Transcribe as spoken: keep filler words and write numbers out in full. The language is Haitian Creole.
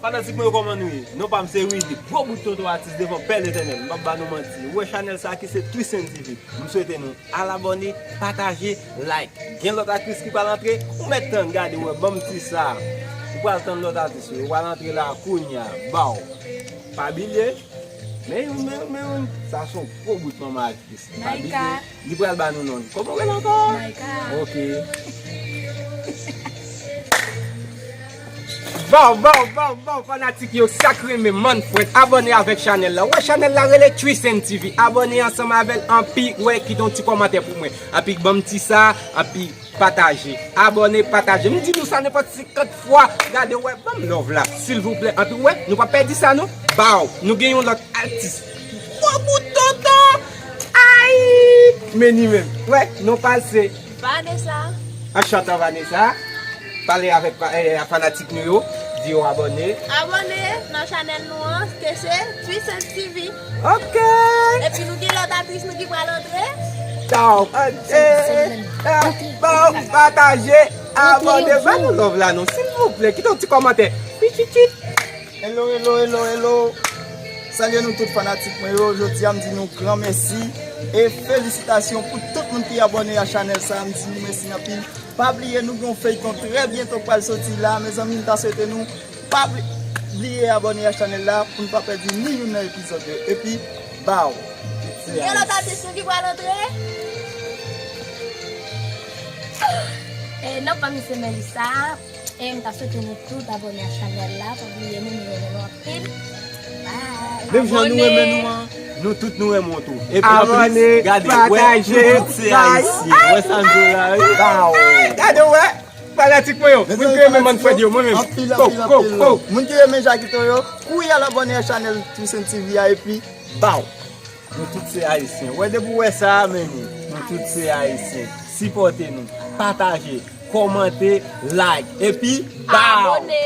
Fanatik mwen yo, kòman nou ye? Non pa m se Willy, gwo bout tonton atis devan Pè Letènèl. M p ap ba nou manti. Ou wè chanèl sa ki se Twisten TV. M swete nou al abòne, pataje, like. Gen lòt aktris ki pral antre, ou mèt tann, gade, ou wè, ban m ti sa. Ou pral tann lòt atis yo, yo pral antre la kounya. Baw. Pa bliye, men youn, men youn, men youn. Sa se yon gwo bout manman aktris. Pa bliye. Li pral ba nou non. Kòman w rele ankò? Naika. Ok. Baw, baw, baw, baw, fanatik yo, sa k renmen Manfred, abòne avèk chanèl la. Ou wè chanèl la rele Twisten TV. Abòne ansanm avè l, anpi, wè, kite yon ti kòmantè pou mwen. Anpi, ban m ti sa, anpi, pataje. Abòne, pataje. M di nou sa nenpòt senkant fwa. Gade, wè, ban m love la, silvouplè. Anpi, wè, nou pa pèdi sa, non. Baw, nou gen yon lòt atis. Gwo bout tonton. Ay! Men li menm. Wè, non pa l se Vanessa. Anchanté Vanessa. Pale avèk fa- eh, fanatik nou yo. Di yo abòne. Abòne nan chanèl nou an, ke se Twisten TV. Ok. Epi nou gen lòt aktris nou ki pral antre. Taw, eh, eh, eh, bon, pataje, abòne, ba nou love la non, silvouplè, kite yon ti kòmantè. Pichichit. Hello, hello, hello, hello. Salye nou tout fanatik mwen yo. Jodi a m di nou gran mèsi e felisitasyon pou tout moun ki abòne a chanèl sa. M di nou mèsi anpil. Pa bliye nou gen yon feyton trè byento k pral soti la. Mezanmi, m ta swete nou pa bli- bliye abòne a chanèl la pou n pa pèdi ni youn nan epizòd yo. Epi, baw. Gen lòt atis nou ki pral antre? E non pa m se Melissa. E m ta swete nou tout abòne a chanèl la. Pa bliye nou, nou renmen nou anpil. Bye. Menm jan nou renmen nou an, nou tout nou renmen w tou. Epi anplis, gade, wè, nou tout se Ayisyen. Wè sa m di w la, wi. Baw. Gade, wè. Fanatik mwen yo, moun ki renmen Manfred yo, mwen menm. Anpil, anpil, anpil. Moun ki renmen Jakito yo, kouri al abòne a chanèl Twisten TV a, epi baw. Nou tout se Ayisyen. Wè, depi w wè sa a, men nou, nou tout se Ayisyen. Sipòte nou, pataje, kòmante, like, epi baw. Abòne.